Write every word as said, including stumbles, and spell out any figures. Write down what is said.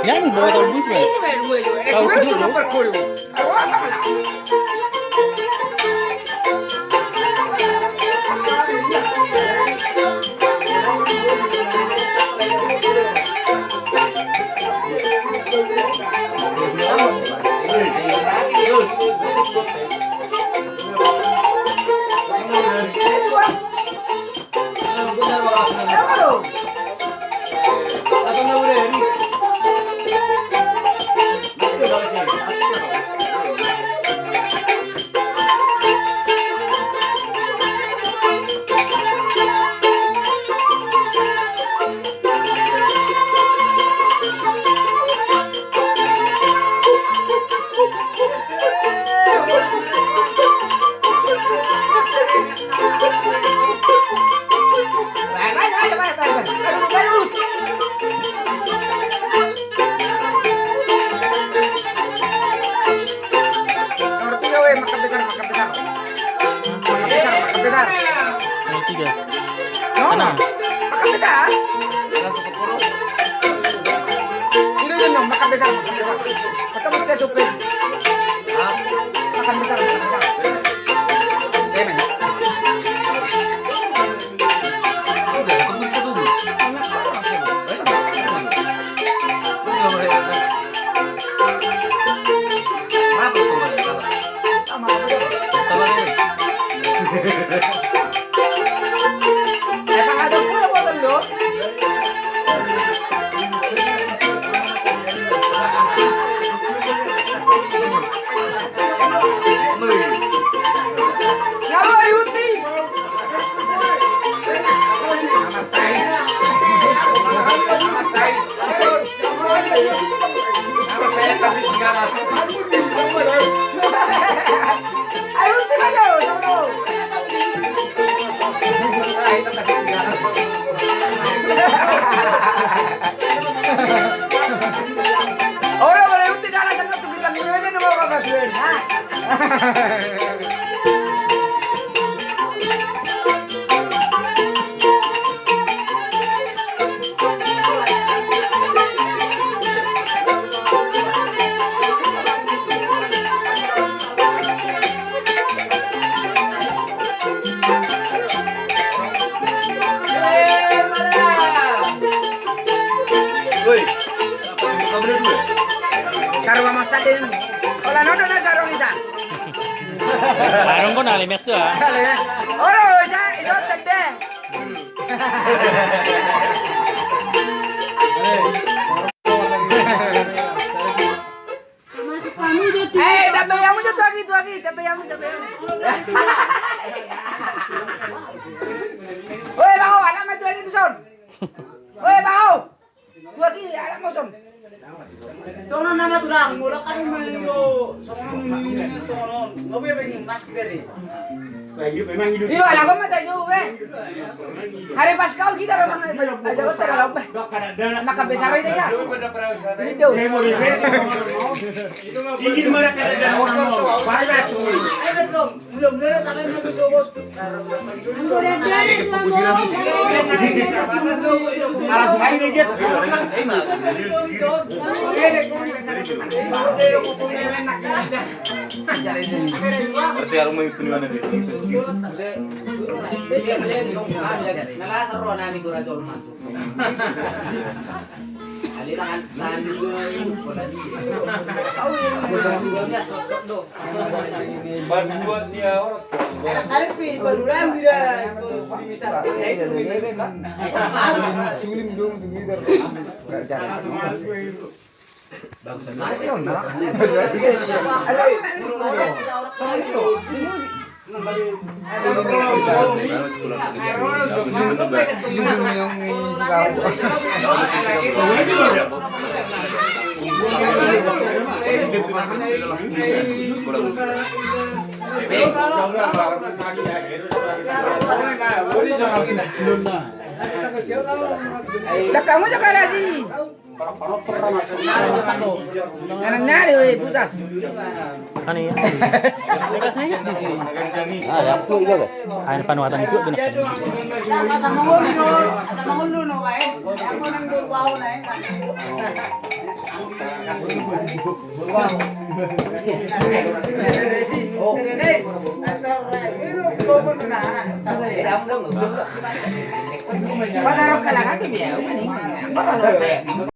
Nyanyi bawa tahu bus, Bang. Tahu bus, Bang. Nomor tiga, weh, makan besar, makan besar. Makan besar, makan besar. Nomor tiga. No, makan besar. Ini dia, no, makan besar, makan besar. Ketemu kita supir. Makan besar, makan besar. Iya, men. Udah, ketemu kita dulu. Enak banget. Udah, udah, udah. Mabuk tuh, Bang. Sabar. Sabar, ya. Emang ada pula boten, Dok? Ngapa, Yuti? Ayo, tim aja, sama dong. Ora, ora, Yuti, kalah sama tuh, bisa minum aja, nggak apa-apa, Suen. Nah. Woi, kamu dua. Sarung sama sadin. Ola nodo na sarung isa. Sarung kau nali mes tu, ah. Nali mes. Olo, isa, isa tende. Eh, tabe yang muncul tu lagi, tu lagi, tabe yang muncul, tabe yang muncul. Woi, bang, anak main tu lagi tu son. Woi, bang. Dua ki, anak mosong. Sono nama tulang, mulak kami meliyo, sono ini, sono. Nggak boleh pengen mas kita nih. Ilo, anak gua mata jauh, be. Hari pas kau kita orang aja, betul, aja, be. Makan besar aja, ya. Ini tuh. Ini mereka ada orang. Panas. Ayo, dong. Berarti harus mengikuti mana dia? Aliran tangan dua ini, bola dia. Tahu yang dua belas sosok do. Bantuan dia orang. Ada kali pi, baru lagi dah. Sulim dong, begitu. Bagus. Lah, kamu juga lagi. Kanan nari, weh, putas. Kan iya. Ah, ya, aku juga, guys. Air panuatan itu, tuh. Sama ngulu, sama ngulu, no, baik. Aku nang dulu, bau, naik.